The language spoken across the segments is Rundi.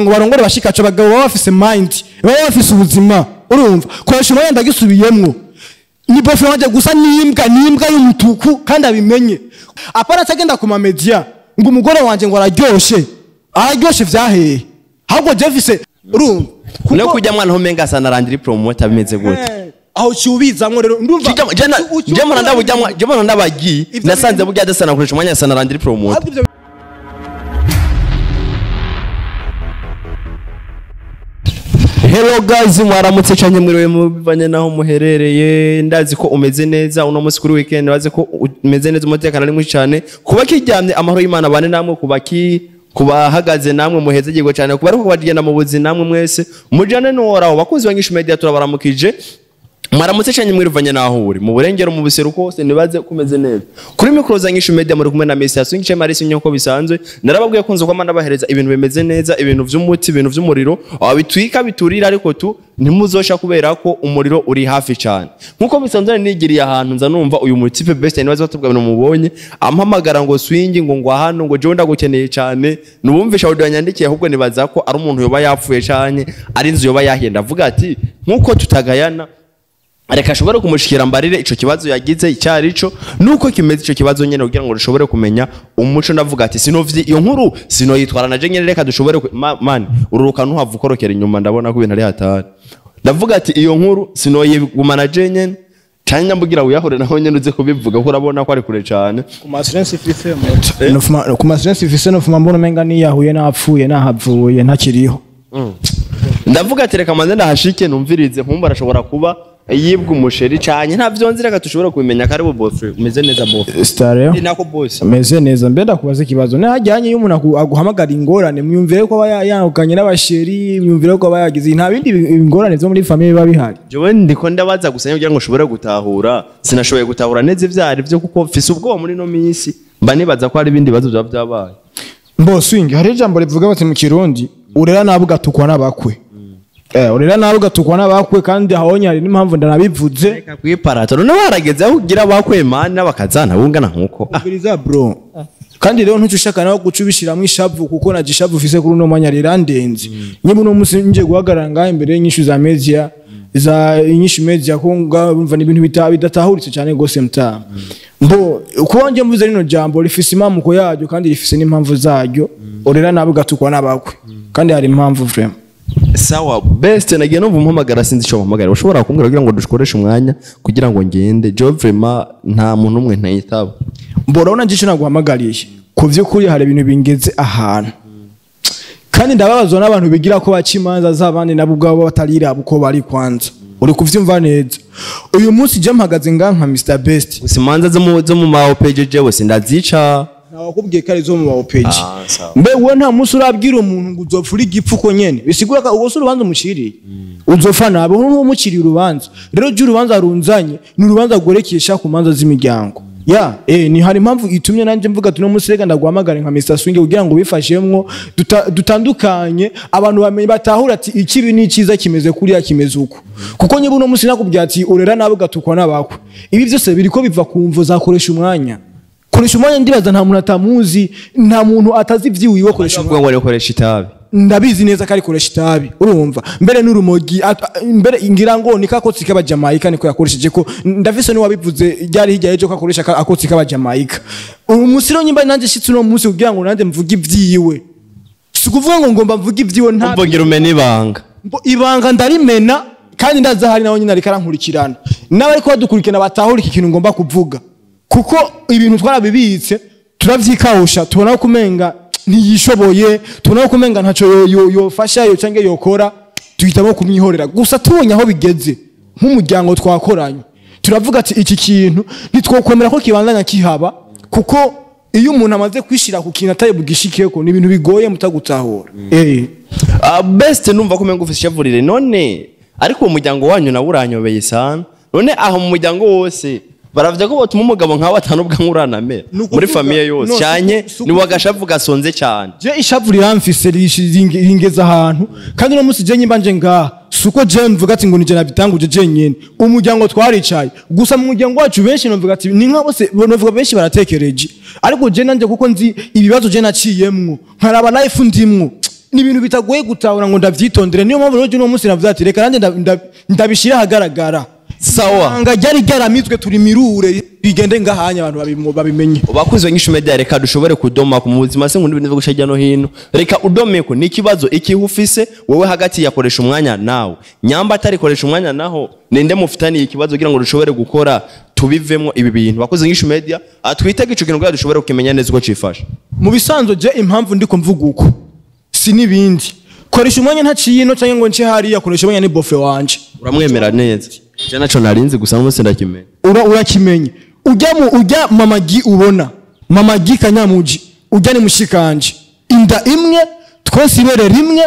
Ngo barongore bashikacu abagabo baba bafise mind, baba bafise ubuzima. Urumva koresha umwanya, ndagisubiyemwo, ni bofe wanje gusa, nimbwa nimbwa y'umutuku kandi abimenye. Apana atagenda ku mamedia ngo umugore wanje ngo araryoshe, araryoshe vyahehe? Ahubwo je mfise, urumva, no kujya mwana homenga sana randiri promoter bimeze gute? Aho cyubizamwo rero ndumva. Je mwana ndabujya, je mwana ndabagi nasanze burya adasana koresha umwanya sana randiri promoter. Ahubwo ivyo. Hello guys, mwaramutse cyane, mwiriwe mubivanye naho muherereye. Ndazi ko umeze neza uno munsi kuri weekend, ndazi ko umeze neza, umutekano ari mwinshi cyane. Kuba kiryamye, amahoro y'Imana bane namwe, kuba ki kubahagaze namwe muheze cyane, kuba ariko kubagenda mu buzima namwe mwese mujane n'uhoraho. Bakunzi ba Nyishu Media, turabaramukije, mwaramutse cyane, mwiruvanye naho uri mu burengero, mu buseruko hose, nibaze kumeze neza. Kuri mikoro za Nyishu Media muri kumwe na Messi Asungice Marisi. Nyoko bisanzwe narababwiye ko nzo ndabahereza ibintu bimeze neza, ibintu vy'umuti, ibintu vy'umuriro bitwika biturira, ariko tu ntimuzosha kubera ko umuriro uri hafi cyane. Nkuko bisanzwe nigiriye ahantu nza numva uyu mutipe best, nibaze batubwa ibintu mubonye, ampamagara ngo swingi, ngo hano ngo jewe ndagukeneye cyane. Nubumvisha audio yanyandikiye, ahubwo nibaza ko ari umuntu yoba yapfuye cyane, ari inzu yoba yahenda. Avuga ati nkuko tutagayana, reka ashobore kumushikira mbarire ico kibazo yagize icyari cyo nuko kimeze ico kibazo nyene, kugira ngo dushobore kumenya umuco. Ndavuga ati sinovyi iyo nkuru sinoyitwara naje nyene, reka dushobore man ururuka ntuhava ukorokera inyuma, ndabona ko ibintu ari hatari. Ndavuga ati iyo nkuru sinoyigumana je nyene cyane, nyambugira wiyahure naho nyene uze kubivuga ko urabona ko ari kure cyane. Ku masilence ifise moto nofuma, ku masilence ifise nofuma, mbona umenga niyahuye napfuye nahavuye ntakiriho. Ndavuga ati reka manze ndahashike numvirize, nkumva arashobora kuba yibwa umusheri cyane, ntavyo nzi, reka tushobora kubimenya. Karibu boss, umeze neza boss? Star. Ni nako boss. Meze neza. Mbe ndakubaza ikibazo, nahajyanye iyo umuntu aguhamagara ingorane, mwiyumvire ko aba yahukanye n'abasheri, mwiyumvire ko aba yagize nta bindi ingorane zo muri famille biba bihari? Jewe ndiko ndabaza gusa kugira ngo ushobore gutahura. Sinashoboye gutahura neza ivyari byo kuko mfise ubwoba muri no minsi, mba nibaza ko hari ibindi bibazo byaba byabaye. Mbo swing, hari ijambo rivuga bati mu Kirundi urera nabi ugatukwa n'abakwe. Urera nabi ugatukwa n'abakwe, kandi ahonye hari n'impamvu ndanabivuze. Reka kwiparato, none warageze aho ugira bakwemana bakazana bungana nkuko? Umviriza bro, kandi rero ntuce ushaka nawe guca ubishiramwo ishavu, kuko naje ishavu ufise kuri uno mwanya rirandenze. Niba uno munsi nje guhagarara ngaha imbere y'inyishu za media, za Inyishu Media, ko ngumva ni ibintu bidatahuritse cyane gose mtaa. Mbo kuba nje mvuze rino jambo rifise imamuko yaryo kandi rifise n'impamvu zaryo. Urera nabi ugatukwa n'abakwe, kandi hari impamvu vraiment. Sawa best, nagiye numva umuhamagara, sinzi ico muhamagara. Ushobora kumbwira kugira ngo dukoreshe umwanya kugira ngo ngende? Je vraiment nta muntu umwe ntayitaba. Mbona nje ico naguhamagariye, ku vy'ukuri hari ibintu bingeze ahantu kandi ndababazwa n'abantu bigira ko baca imanza z'abandi nabo ubwabo batariraba uko bari. Kwanza uri kuvyumva neza, uyu munsi je mpagaze ngaha nka Mr Best. Gusa imanza zo mu ma OPG jewe sindazica. Ntawakubwiye ko ari zo mu ma OPG. Ah, sawa. Mbe wowe nta munsi urabwira umuntu ngo uzopfa uri igipfu uko nyene, bisigura ko ubwo si urubanza umuciriye, uzopfa nabi nk'uwo umuciriye urubanza. Rero jya urubanza runzanye ni urubanza rwerekesha ku manza z'imiryango ya ni hari impamvu itumye nanjye mvuga ati uno munsi reka ndaguhamagare nka Mr Swing kugira ngo bifashemwo dutandukanye, abantu bamenye batahura ati ikibi n'icyiza kimeze kuriya, kimeze uko. Kuko niba uno munsi nakubwiye ati urera nabi ugatukwa n'abakwe, ibi byose biriko biva ku mvo zakoresha umwanya. Koresha umwanya, ndibaza nta muntu atamuzi, nta muntu atazi ivyiwiwe. Koresha Bavuga ngo rikoresha itabi. Ndabizi neza ko arikoresha itabi, urumva, mbere n'urumogi, mbere ngira ngo ni kakotsi k'abajamayika niko yakoresheje, ko ndafise n'uwabivuze ryari hirya y'ejo ko akoresha akotsi k'abajamayika. Uyu munsi rero nyimba nanjye shitse uno munsi kugira ngo nanjye mvuge ivyiwe, si ukuvuga ngo ngomba mvuge ivyiwe nta Umva ngira umene ibanga. Mbo ibanga ndarimena, kandi ndaza hari nawe nyine ariko arankurikirana n'abariko badukurikirana batahura iki kintu ngomba kuvuga, kuko ibintu twarabibitse turavyikawusha, tubona ko umenga ntiyishoboye, tubona ko umenga ntaco yofasha yo canke yokora, duhitamo kumwihorera. Gusa tubonye aho bigeze nk'umuryango twakoranye, turavuga ati iki kintu ntitwokwemera ko kibandanya kihaba, kuko iyo umuntu amaze kwishira ku kintu atari bugishikeko ni ibintu bigoye mutagutahura. Best, numva ko umenga ufise ishavurire none, ariko uwo muryango wanyu nawe uranyobeye sana. None aho mu muryango wose baravya ko botuma umugabo nkawe atanubwa nkuranamera Ni ukuvuga- muri famille yose no, cyane si ni wagashavu gasonze cyane. Je ishavu riramfise ringeza ahantu, kandi uno munsi je nyimba nje ngaha suko je mvuga ati ngo nije nabitanguje je nyene. Umuryango twaricaye, gusa mu muryango wacu benshi novuga ati ni nka bose, novuga benshi baratekereje, ariko je nanje kuko nzi ibibazo je naciyemwo, nkaraba life ndimwo. Ni ibintu bitagoye gutahura ngo ndavyitondere. Niyo mpamvu rero uno munsi navuze ati reka nanjye ndabishira ahagaragara. Sawa. Ibanga ryari ryaramitwe turi mirure rigende ngahanya abantu babimenye. Bakunzi b'Inyishu Media, reka dushobore kudoma ku muzima se nkunda ibintu byo guca hirya no hino. Reka udomeko ni ikibazo ikihe ufise wewe hagati yakoresha umwanya nawe. Nyamba atarikoresha umwanya naho ninde mufitaniye ikibazo kugira ngo dushobore gukora tubivemo ibi bintu. Bakunzi b'Inyishu Media, atwitege ico kintu kugira dushobore kukimenya neza uko cifashe. Mu bisanzwe je impamvu ndiko mvuga uko si nibindi. Koresha umwanya ntaciye ino canke ngo nce hariya, koresha umwanya ni bofe wanje. Uramwemera neza. Je naco narinzi gusa n'umunsi ndakimenya. Urakimenye. Ujya Mama Gi ubona. Mama Gi Kanyamuji, ujya ni mushikanje. Inda imwe twose ibere rimwe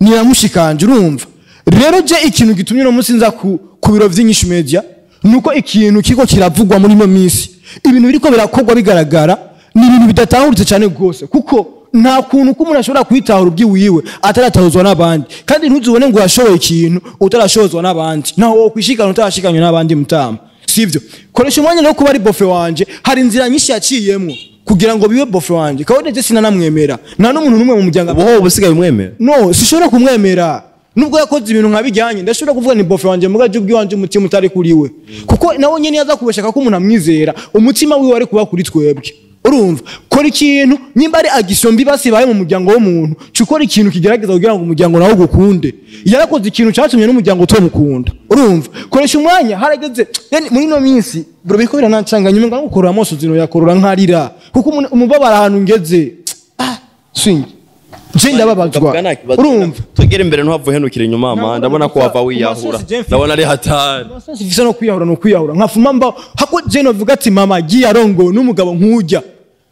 ni ya mushikanje, urumva. Rero je ikintu gitumye no munsi nza ku biro vy'Inyishu Media nuko ikintu kiko kiravugwa muri no minsi. Ibintu biriko birakogwa bigaragara ni ibintu bidatahuritse cyane gose, kuko nta kuntu ko umuntu ashobora kwitahura ubwiwiwe ataratahuzwa n'abandi, kandi ntuzubone ngo urashoboye ikintu utarashobozwa n'abandi, naho wowe kwishikana utarashikanywe n'abandi mutama. Sivyo? Koresha umwanya no kuba ari bofe wanje, hari inzira nyinshi yaciyemwo kugira ngo bibe bofe wanje. Kabone je sinanamwemera, nta n'umuntu n'umwe mu muryango Ubu ubusigaye umwemera? No, sishobora kumwemera. Nubwo yakoze ibintu nkabijyanye, ndashobora kuvuga ni bofe wanje muga je ubwiwanje umutima utari kuri we. Kuko nawe nyene yaza kubeshaka ko umuntu amwizera, umutima wiwe ari kuba kuri twebwe. Urumva, kora ikintu nyimba ari agisombi basibaye mu muryango w'umuntu, cukora ikintu kigerageza kugira ngo umuryango nawo ugukunde. Yarakoze ikintu cyatumye n'umuryango utomukunda. Urumva, koresha umwanya harageze yani muri no minsi bro biko biranancanga nyuma ngo gukorora amaso zino yakorora nkarira, kuko umubabara ahantu ngeze swing je ndababazwa. Urumva, tugere imbere ntuhava uhenukira inyuma mama, ndabona ko wava wiyahura, ndabona ari hatari. Sifisa no kwiyahura no kwiyahura nkafuma mba hako je novuga ati mama giye arongo n'umugabo nkujya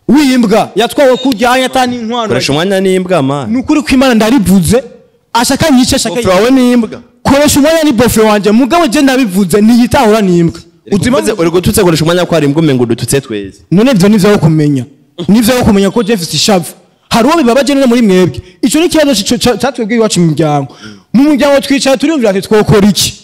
wimbwa yatwawe kujya atani inkwano. Koresha umwanya n'imbwa man. Nukuri kw'Imana ndarivuze, ashaka nyice ashaka bofe wawe n'imbwa. Koresha umwanya ni bofe wanje mugabo je ndabivuze niyitahura n'imbwa. Uzimaze uri gututse koresha umwanya ko ari imbwa umengo dututse twese. None ivyo nivyo kumenya. Nivyo kumenya ko Jeff ishavu. Hari uwo bibabaje none muri mwebwe. Ico ni kibazo cyatwebwe iwacu mu muryango. Mu muryango twicara turiyumvira ati twokora iki.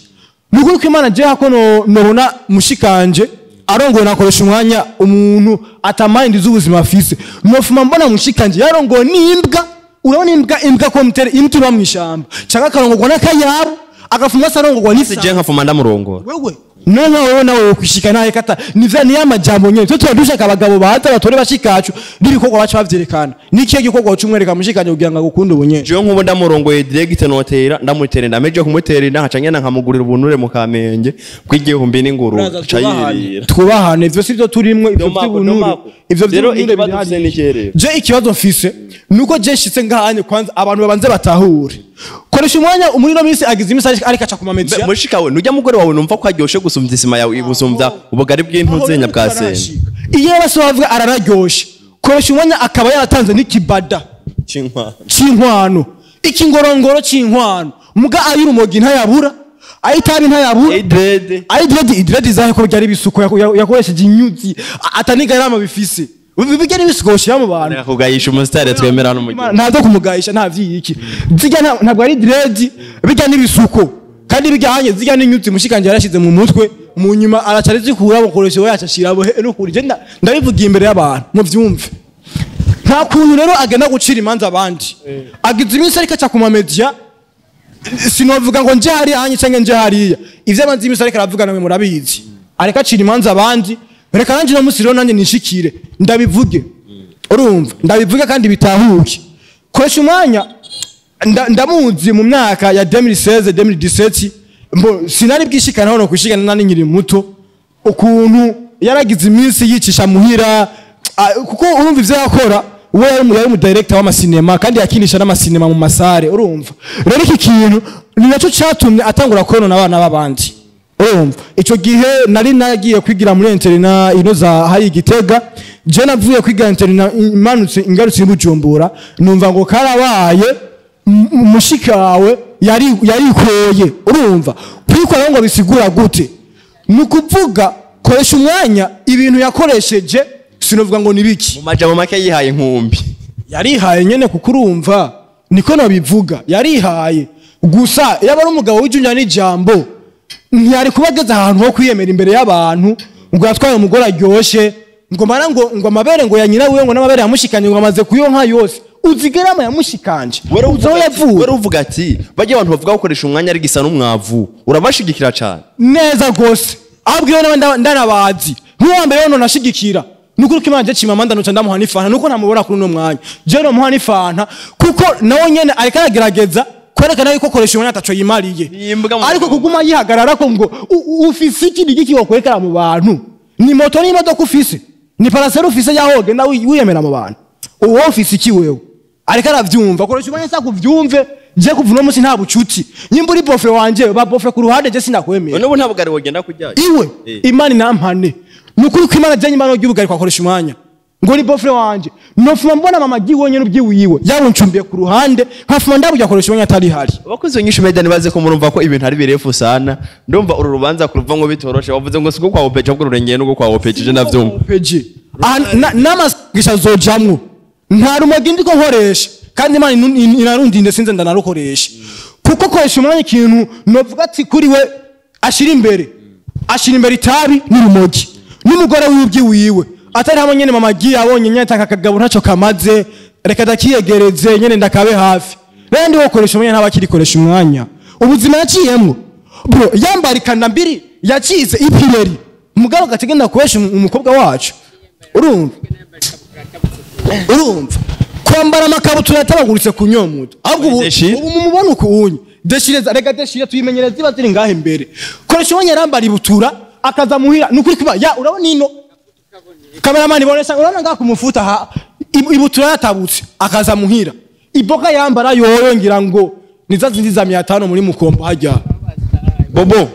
Nukuri kw'Imana je hako nobona mushikanje arongoye nakoresha umwanya umuntu atamind z'ubuzima afise. Nofuma mbona mushikanje yarongoye n'imbwa. Urabona imbwa ko mutere imtura mwishamba. Chaka karongorwa n'akayabo agafuma sarongorwa n'isa. Je nkafuma ndamurongora. Wewe none wowe nawe kwishika naye kata nivya ni amajambo nyene. Twe turadushaka abagabo baza batore bashikacu n'ibikorwa baca bavyerekana. Nikiye gikorwa cumwereka mushikanje kugira ngo agukunde ubunye. Je nkubo ndamurongoye direct notera ndamutera ndameje kumutera nkaca ngena nkamugurira ubunure mu Kamenge bw'igihumbi n'inguru cayirira. Twubahane ivyo sivyo turimwe ivyo by'ubunure. Ivyo by'ubunure bihari. Je ikibazo mfise nuko je shitse ngahanye kwanza abantu babanze batahure. Koresha umwanya muri no minsi agize imisi ariko aca kuma media. Mushikawe nujya mugore wawe numva ko aryoshe gusumvya isima yawe igusumvya ubugari bw'intuzenya bwa sene. Iyo bose bavuga arararyoshe. Koresha umwanya akaba yaratanze n'ikibada c'inkwano. Ikingorongoro c'inkwano. Muga ayira umogi ntayabura, ayitabi ntayabura. Idrede zahe ko byari bisuko yakoresheje inyuzi atanigarama bifise. Bijya n'ibisuko shira mu bantu. Nakugayisha umusitari twemera no mugihe. Ntabwo kumugayisha nta vyiki. Zijya ntabwo ari dread, bijya n'ibisuko. Kandi bijyanye zijya n'inyuzi mushikanje yarashize mu mutwe, mu nyuma aracari zikura bakoresha we yacashira bo no kuri je ndabivugiye imbere y'abantu muvyumve. Nta kuntu rero agenda gucira imanza abandi. Agize iminsi ariko aca kuma media. Sinovuga ngo nje hari anye canke nje hariya. Ivyo abanzi iminsi ariko aravuga namwe murabizi. Ariko acira imanza abandi. Reka nanje no musi rero nanje nishikire ndabivuge. Urumva ndabivuge kandi bitahuke. Koresha umwanya ndamuzi mu myaka ya 2016 2017 mbo sinari bwishikana no kwishikana nani nkiri muto ukuntu yaragize iminsi yicisha muhira, kuko urumva ivyo yakora we yari mu director w'amasinema kandi yakinisha n'amasinema mu masare. Urumva rero iki kintu ni naco catumye atangura konona abana b'abandi. Urumva ico gihe nari nagiye kwigira muri interna ino za hari Gitega, je navuye kwiga interna imanutse ingarutse Bujumbura, numva ngo karabaye mushikawe yarikoye. Urumva kwikora ngo bisigura gute? Nukuvuga koresha umwanya ibintu yakoresheje sinovuga ngo nibiki. Mu majambo make yihaye inkumbi. Yarihaye nyene kuko urumva niko nabivuga yarihaye. Gusa yaba ari umugabo w'ijunja n'ijambo ntiyari kubageza ahantu ho kwiyemera imbere y'abantu ngo yatwaye umugore aryoshe ngo mara ngo amabere ngo ya nyina wiwe ngo n'amabere yamushikanye ngo amaze kuyonka yose. Uzigerama yamushikanje, uzi aho yavuye. Wari uvuga ati bajya abantu bavuga gukoresha umwanya ari gisa n'umwavu, urabashigikira cyane neza gose. Abwiwe nawe ndanabazi nk'uwa mbere none nashigikira nukuri ko Imana je Chimamanda noca ndamuha n'ifanta, nuko ntamubona kuri uno mwanya. Je nomuha n'ifanta kuko nawe nyene ariko aragerageza kwerekana yuko koresha umwanya ataco yimariye, ariko kuguma yihagarara ko ngo ufise iki n'igiki wokwerekana mu bantu, ni moto n'imodoka ufise, ni parasera ufise yaho wogenda wiyemera mu bantu, uwo ufise iki wewe? Ariko aravyumva koresha umwanya sa kuvyumve. Je kuva uno munsi nta bucuti, nyimba uri bofre wanje ba bofre ku ruhande, je sinakwemera. None ubu nta bugari wogenda kujyayo iwe? Imana inampane, nukuri ko Imana janye Imana y'ubugari kwakoresha umwanya ngo ni bofre wanje, nofuma mbona mama giwe nyene ubyiwiwe yabuncumbiye ku ruhande, nkafuma ndabujya koresha umwanya atari hari. Abakozi nyinshi media nibaze ko murumva ko ibintu ari birefu sana. Ndumva uru rubanza kuruva ngo bitoroshe, wavuze ngo siko kwa OPG ahubwo rurengeye n'ubwo kwa OPG, je navyumva. OPG n'amagisha zojamwo, nta rumogi ndiko nkoresha, kandi Imana inarundinde sinze ndanarukoresha, kuko koresha umwanya ikintu novuga ati kuri we ashira imbere, ashira imbere itabi n'urumogi n'umugore w'ubyiwiwe atari hamwe nyene. Mama agiye abonye nyene ataka akagabo ntaco kamaze, reka ndakiyegereze nyene ndakabe hafi. Rero ndi wokoresha umwanya ntabakirikoresha umwanya ubuzima yaciyemwo bro, yambara ikanda mbiri yacize ipireri mugabo gategenda kuresha umukobwa wacu. Urumva kwambara amakabutura yatabaguritse ku nyomuto, ahubwo ubu Deshire. Ubu mumubona ukunye deshire, rega deshire tuyimenyereza ziba ziri ngahe imbere. Koresha umwanya yarambara ibutura akaza muhira, nukuri kuba ya urabona ino kameramani ibonesha, urabona ngaha kumufuta ha ibutura yatabutse akaza muhira, iboka yambara yoyo ngira ngo niza zindi za 500 muri mukombo hajya. Bobo,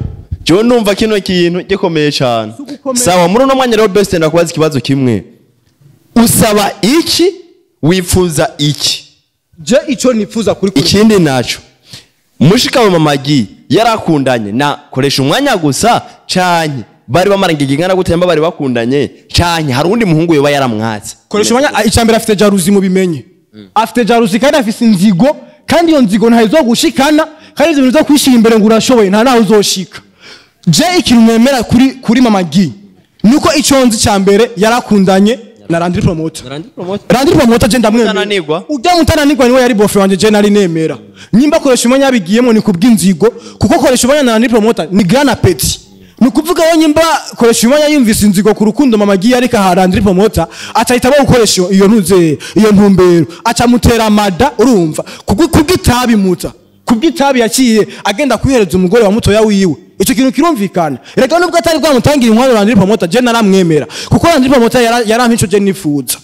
jewe numva kino kintu gikomeye cyane. Sugukomeye. Sawa, muri uno mwanya rero best ndakubaza ikibazo kimwe: usaba iki, wifuza iki? Je ico nifuza kuri Ikindi naco, mushika wa Mama Gi yarakundanye na koresha umwanya gusa, canke bari bamaranye igihe kingana gute? Yamba bari bakundanye, canke hari uwundi muhungu yoba yaramwatse? Koresha umwanya, icambere afite jalousie, mu bimenye afite jalousie kandi afise inzigo, kandi iyo nzigo ntayizogushikana, kandi ivyo bintu vyo kwishira imbere ngo urashoboye nta naho uzoshika. Je ikintu nemera kuri Mama Gi nuko ico nzi ca mbere yarakundanye na Landry Promoter. Landry Promoter je ndamwemera. Mutananirwa? Ujya mutananirwa niwe yari bofe wanje, je nari nemera. Nyimba koresha umwanya yabigiyemo ni kubw'inzigo, kuko koresha umwanya na Landry Promoter ni grand appétit. Ni ukuvuga wo nyimba koresha umwanya yumvise inzigo ku rukundo Mama Gi ariko aha Landry Promoter acahita gukoresha iyo ntuze iyo ntumbero acamutera amada, urumva kubw'itabi muta kubw'itabi yaciye agenda kwihereza umugore wa mutoya wiwe. Ico kintu kirumvikana reka nubwo atari bwamutangira inkwano Landry Promoter, je naramwemera kuko Landry Promoter yarampa ico je nifuza.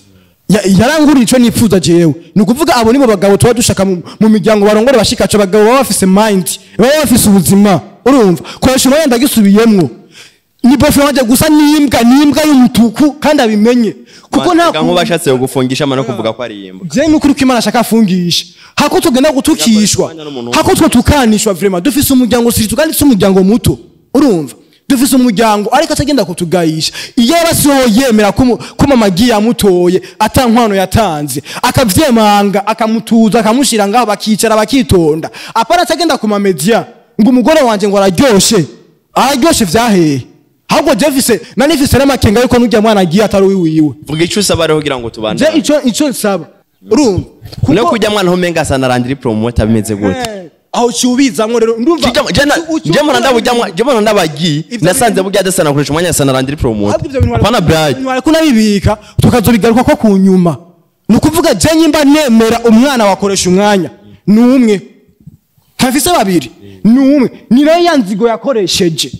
Yaranguriye ico nifuza jewe. Ni ukuvuga abo nibo bagabo tuba dushaka mu miryango barongora bashikaco, abagabo baba bafise mind, baba bafise ubuzima. Urumva koresha umwanya ndagisubiyemwo ni bofe wanje gusa, nimbwa nimbwa y'umutuku kandi abimenye kuko nta nkuba ashatse kugufungisha ama no kuvuga ko ari imbwa. Je nukuri ko Imana ashaka afungisha hako tugenda gutukishwa, hako two tukanishwa. Vraiment dufise umuryango siritu kandi si umuryango muto, urumva dufise umuryango ariko atagenda kutugayisha. Iyo yaba yemera ko Mama Gi yamutoye ata nkwano yatanze, akavyemanga akamutuza akamushira ngaho bakicara bakitonda, apana atagenda ku mamedia ngo umugore wanje ngo araryoshe, araryoshe vyahehe? Ahubwo je mfise nanifise n'amakenga yuko n'urya mwana agiye atari uwiwiwe. Vuga icyo usaba rero kugira ngo Je tubandane. ico nsaba, urumva No kujya mwana ho menga sana Landry Promoter bimeze gute? Aho cyubizamwo rero ndumva Je mbona ndabagi nasanze burya adasana kuresha umwanya sana Landry Promoter. Ahubwo ivyo bintu Pana brag. Wariko nabibika tukazobigaruka ko ku nyuma. Ni ukuvuga je nyimba nemera umwana wakoresha umwanya ni umwe, ntafise babiri, ni umwe, ni nayo ya nzigo yakoresheje.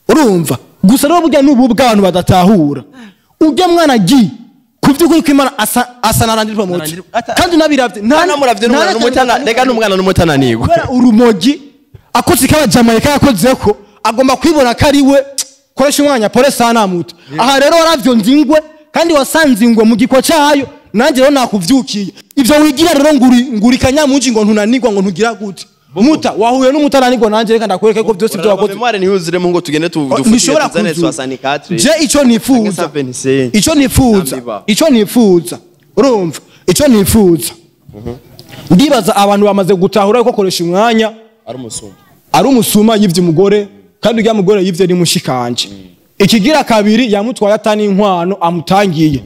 Urumva gusa rero burya n'ubu bw'abantu badatahura urya mwana gi ku by'ukuri ko Imana asa na Landry Promoter kandi unabiravye Nta namuravye n'umwana n'umutana, rega n'umwana n'umutananirwa. Kubera urumogi akotsi k'abajamayika yakozeko agomba kwibona ko ari we koresha umwanya. Pole sana muto, aha rero waravyonze ingwe kandi wasanze ingwe mu gikwa cayo, nanjye rero nakuvyukiye. Ivyo wigira rero nguri kanyamuji ngo ntunanirwa ngo ntugira gute, muta wahuye n'umutananirwa, nanjye reka ndakwereke ko byose ibyo wakoze Mémoire ntiyuzuremo ngo tugende dufatire ntishobora tuzane kuzura. 64. Je ico nifuza 25. ico nifuza Ambiba. ico nifuza, urumva ico nifuza, ndibaza abantu bamaze gutahura ko koresha umwanya ari umusumba, ari umusuma yivye umugore, kandi urya mugore yivye ni mushikanje. Ikigira kabiri yamutwaye atani inkwano amutangiye,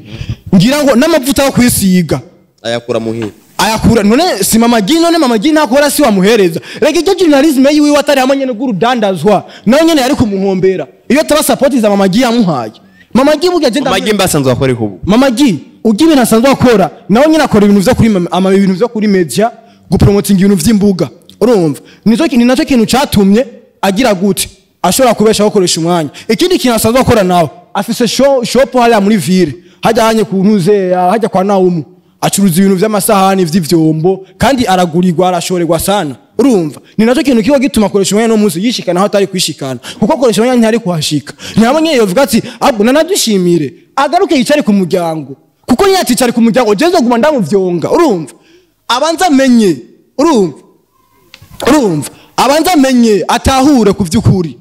ngira ngo n'amavuta yo kwisiga ayakura muhira. Ayakura none si Mama G? None Mama G ntakora, si wamuhereza? Rega iryo journalisme yiwe atari hamwe nyene bw'urudandazwa, nawe nyene yari kumuhombera iyo taba support za Mama G yamuhaye. Mama G burya agenda. Mama G mbasanzwe akora ubu. Mama G ujya ibintu asanzwe akora, nawe nyine akora ibintu vyo kuri ama ibintu vyo kuri media, gupromotinga ibintu vy'imbuga. Urumva, nico ni nacyo kintu catumye agira gute, ashobora kubeshaho akoresha umwanya. Ikindi kintu asanzwe akora, nawe afise shop hariya muri ville, hajya hanye ku ntuze, hajya kwa Naumu, acuruza ibintu vy'amasahani, vy'ivyombo, kandi aragurirwa, arashorerwa sana. Urumva, ni nacyo kintu kiba gituma akoresha umwanya no munsi yishikana aho atari kwishikana, kuko akoresha umwanya ntiyari kuhashika. Ntihamwe nyene yovuga ati ahubwo nanadushimire, agaruke yicare ku muryango, kuko niyo aticare ku muryango jewe guma ndamuvyonga. Urumva, abanza amenye, urumva, abanza amenye, atahure ku vy'ukuri.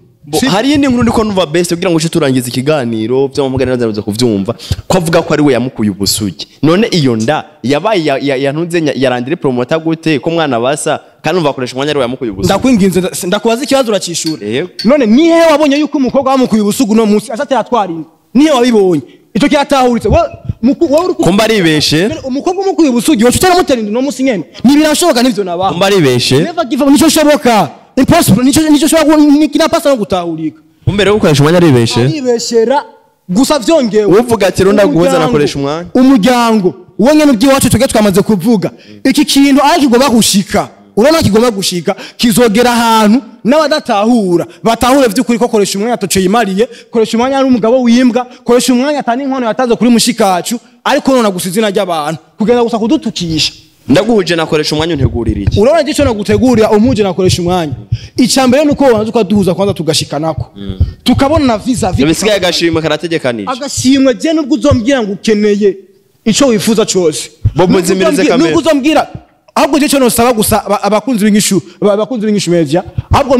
Hari iyindi nkuru ndiko numva best kugira ngo uce turangiza ikiganiro byo mugana neza kuvyumva, ko avuga ko ari we yamukuye ubusugi. None iyo nda yabaye yantunze yarandire promoter gute, ko mwana basa kandi umva akoresha umwanya ari we yamukuye ubusugi? Ndakwinginze, ndakubaza ikibazo uracishura. Yego. None nihe wabonye yuko umukobwa bamukuye ubusugu no munsi ashatse yatwara inda? Nihe wabibonye? Ico kiratahuritse. Wowe uri Kumba aribeshe. Umukobwa umukuye ubusugi wacu utaramutera inda no munsi nyene, ntibirashoboka, nivyo nabaho. Kumba aribeshe. Never give up, nico shoboka, impossible, nico shoboka, kinapasa no gutahurika. Kumbe rero gukoresha umwanya aribeshe. Aribeshera gusa, vyongewe Uvuga ati runda guhuza nakoresha umwanya. Umuryango uwo nyene ubwiwacu, twebwe twamaze kuvuga iki kintu aho kigomba gushika. Urabona kigomba gushika, kizogera ahantu n'abadatahura batahure vy'ukuri ko koresha umwanya ataco yimariye, koresha umwanya ari umugabo w'imbwa, koresha umwanya atani inkono yatanze kuri mushikacu, ariko none gusa izina ry'abantu kugenda gusa kudutukisha. Ndaguhuje nakoresha umwanya, untegurira iki? Urabona igico nagutegurira umuje nakoresha umwanya, icambere nuko wabanza ukaduhuza kwanza, tugashikanako, tukabona na vis-a-vis. Bisigaye agashimwe karategekanije. Agashimwe je, nubwo uzombwira ngo ukeneye ico wifuza cose. Bobo, Nubwo zimirize kamera. Nubwo uzombwira, ahubwo je cyo nosaba gusa abakunzi b'inyishu media, ahubwo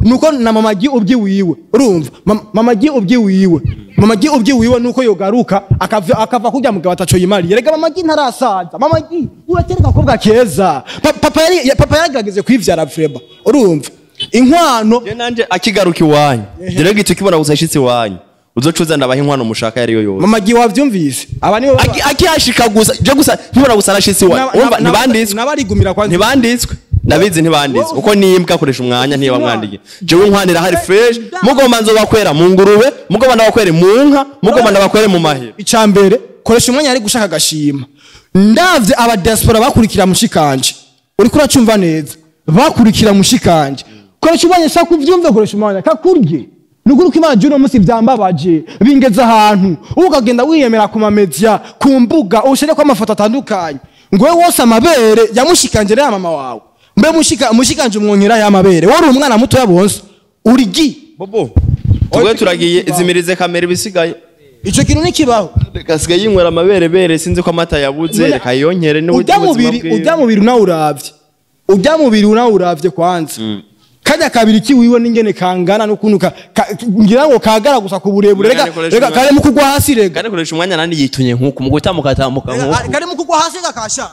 nuko na Mama G ubyiwiwe, urumva, Mama G ubyiwiwe, Mama G ubyiwiwe, nuko yogaruka akava kurya mugabo ataco yimariye. Rega Mama G ntarasaza, Mama G uratereka akobwa keza. Papa yaragerageje kwivyara vrema, urumva, inkwano. Je nanje akigaruka iwanyu, rero gito kibona gusa ashitse iwanyu, uzocuza ndabaha inkwano mushaka yariyo yose. Mama G wavyumvise, aba nibo Akihashika gusa, je gusa nkibona gusa arashitse iwanyu, urumva, ntibanditswe. Nabarigumira kwanza. Ntibanditswe, ndabizi ntibanditswe, uko nimbwa akoresha umwanya ntibamwandiye. Jewe inkwanira hari fresh, mugomba nzobakwera mu ngurube, mugomba ndabakwere mu nka, mugomba ndabakwere mu mahera. Icambere, koresha umwanya ari gushaka agashima. Ndavye aba diaspora bakurikira mushikanje, uriko uracumva neza, bakurikira mushikanje koresha umwanya, shaka uvyumve, koresha umwanya kakurye. Nukuri ko Imana uno munsi vyambabaje, bingeze ahantu ukagenda wiyemera ku mamedia, ku mbuga, ushire ko amafoto atandukanye, ngo wewe wose amabere yamushikanje ya mama wawe. Mbe mushikanje umwonkera y'amabere, wari umwana muto yabonse urigi. Bobo, tugwe turagiye, izimirize kamera ibisigaye. Ico kintu nikibaho. Gasigaye yinywera amabere bere, sinzi ko amata yabuze, reka yonkere n'uburyo Ujya ubuzima mubiri bwiwe. Ujya mubiri nawe uravye kwanza kajya kabiri kiwiwe n'ingene kangana n'ukuntu ngira ngo kagara gusa ku burebure, rega. Umwanya ukoresha Rega umwanya. kari mu kugwa hasi, rega. Kandi koresha umwanya nandi yitunye nkuku mu gutambuka tambuka nkuku. Kari mu kugwa hasi, rega kashaje.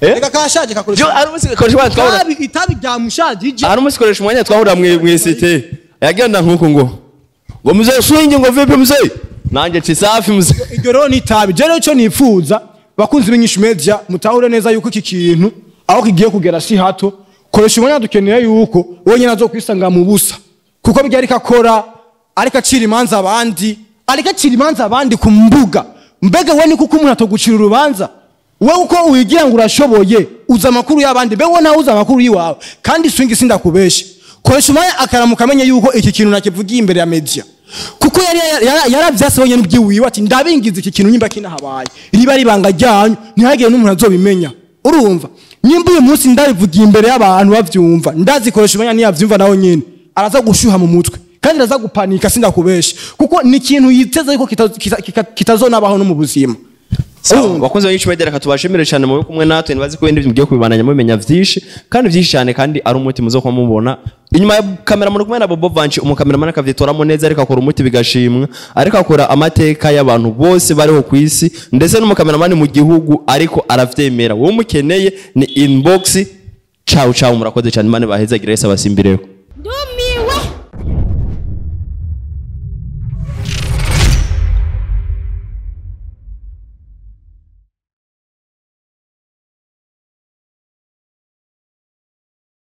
Eh? Rega kashaje, kakoresha. Jo ari umunsi koresha umwanya twahura. Itabi ryamushajije. Ari umunsi koresha umwanya twahura mwisite, yagenda nkuku ngo mzee swingi, ngo vipi mzee, nanje ti safi mzee. Iryo rero ni itabi. Je rero ico nifuza, bakunzi b'inyishu media, mutahure neza yuko iki kintu aho kigiye kugera si hato. Koresha umwanya dukeneye yuko wenyine azokwisanga mu busa, kuko bijya ariko akora, ariko acira imanza abandi, ariko acira imanza abandi ku mbuga. Mbega we ni kuko umuntu atogucira urubanza, wewe uko wigira ngo urashoboye, uza amakuru y'abandi, mbe wowe nawe uza amakuru y'iwawe? Kandi swingi, sindakubeshe, koresha umwanya akaramuka amenye yuko iki kintu nakivugiye imbere ya media, kuko yari yaravyase wenyene ubwiwiwe ati ndabingiza iki kintu, nyimba kinahabaye riba ribanga ryanyu, ntihagire n'umuntu azobimenya. Urumva, nyimba uyu munsi ndabivugiye imbere y'abantu bavyumva, ndazikoresha umwanya niyavyumva nawe nyene araza gushuha mu mutwe kandi araza gupanika, sindakubeshe, kuko ni ikintu yiteze yuko kitazonabaho no mu buzima. Sawa, bakunzi ba Media, reka tubashimire cyane mube kumwe natwe. Ntibazi ko ibindi mugiye kubibandanya mumenya vyinshi kandi vyinshi cyane, kandi ari umuti muzokuba mubona inyuma ya kamera. Muri kumwe na Bobo Vanci, umukameramani akavyitoramo neza, ariko akora umuti bigashimwa, ariko akora amateka y'abantu bose bariho ku isi, ndetse n'umukameramani mu gihugu ariko aravyemera. Wowe umukeneye ni inbox. Ciao ciao, murakoze cyane, Imana ibahezagire, Yesu abasimbireho.